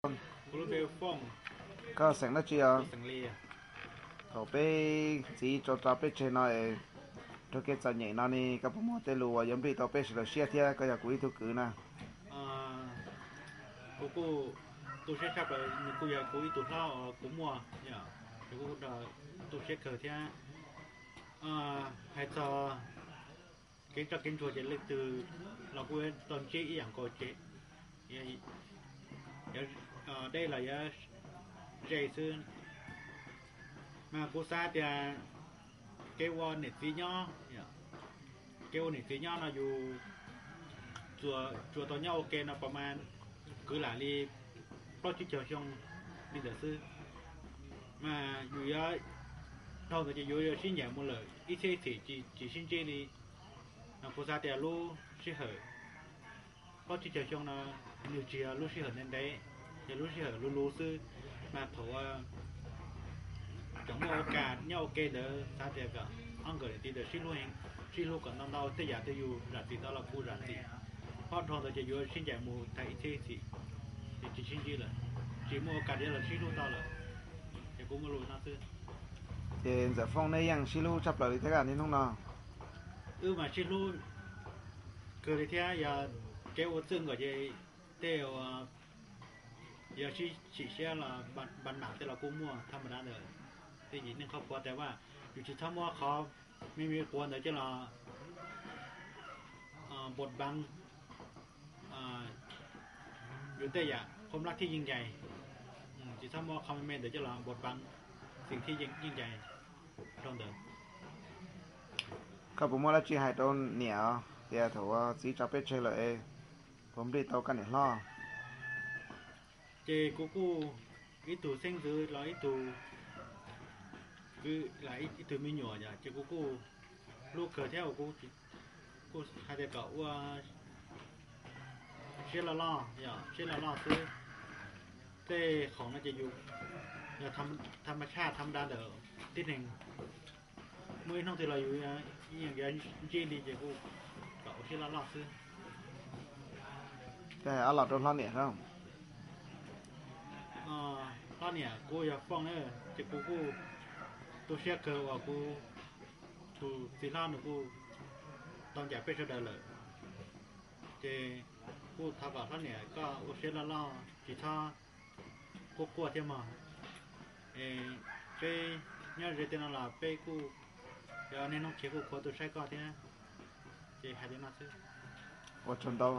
Koj xeem dab tsi os? Thaum peb txiv tso tso peb tseg no es, rau kev txom nyem no ne koj puas muaj tej lus uas yuav nplij tau peb sawv daws siab thiab koj yog kuv ib tug kwv na? Kuv kuj tu siab tshaj plaws, nws kuj yog kuv ib tug hlob uas kuv muaj, kuv kuj tu siab kawg thiab. Hais txog kev tso kev ntsuag ces leej twg los kuj tau ntsib ib yam nkaus ces deb los yuav ze xwb. Mas kuv xav tias kev ua niam txiv nyob, kev ua niam txiv nyob no yus tsuas tau nyob ua ke no pas mas kwv lam li plaub tsib caug xyoo li ntawd xwb. Mas yus yuav dhau ntawd ces yuav yuav sib ncaim mus lawm ib txhiab ib txhis tsis sib ntsib li. Mas kuv xav tias lub sij hawm plaub tsib caug xyoo no nws tsis yog lub sij hawm ntev ntev, yog lub sij hawm luv luv xwb. Mas thaum tseem muaj ua kam nyob ua ke ntawd xav tias kom ob nkawm niam txiv ntawd sib hlub, sib hlub kom ntau ntau tej yam twg yus zam txim tau los kuj zam txim. Ho dhau ntawd ces yuav sib ncaim mus tag ib txhiab ib txhis, ces tsis sib ntsib lawm, tsis muaj ua kam yuav los sib hlub tau lawm. Ces kuv muaj lus no xwb. Ces Ntxawm Fooj nej yeej sib hlub tshaj plaws li thiab niaj hnub no? Wb mas sib hlub kawg li thiab, yog kev ua txwj nkaus ces tej uas yog sib sim siab los npa nam tej los kuj muaj thaj ma dab ntawd. Tej yim neej qhov puav tas vaj, yus tsis txhob muab qhov me me quav ntawd coj los npos npav yus tej yam qhuam lab thiaj yeej ncaim. Tsis txhob muab qhov me me ntawd coj los npos npav xeem thiaj yeej ncaim rau ntawd. Koj puas muaj dab tsi hais rau niam tias thaum txiv tso peb tseg lawm es puas nplij tau koj niam hlob? Ces kuv kuj ib tug xeeb ntxwv los ib tug kwv, ib tug me nyuam ces kuv kuj hlub kawg thiab, kuv kuj hais tias kom ua siab loj loj, yog siab loj loj xwb. Tej khoom no ces yus yog thaj ma tshaj thaj ma da ntawm tib neeg, muaj ib hnub twg los yus yeej yuav ntsib li ces kuj kom ua siab loj loj xwb. Ob los rau hlob niam, hlob niam kuv yog Fooj na, ces kuv kuj tu siab kawg uas kuv tus txiv hlob nws kuj tau ncaim peb sawv daws lawm. Ces kuj thov kom hlob niam koj ua siab loj loj, tsis txhob quaj quaj thiab mog. Es peb nyob ze tej no los peb kuj yog niaj hnub khiav kuj khuav tuaj saib koj thiab. Ces hais li no xwb. Ua tsaug ntau.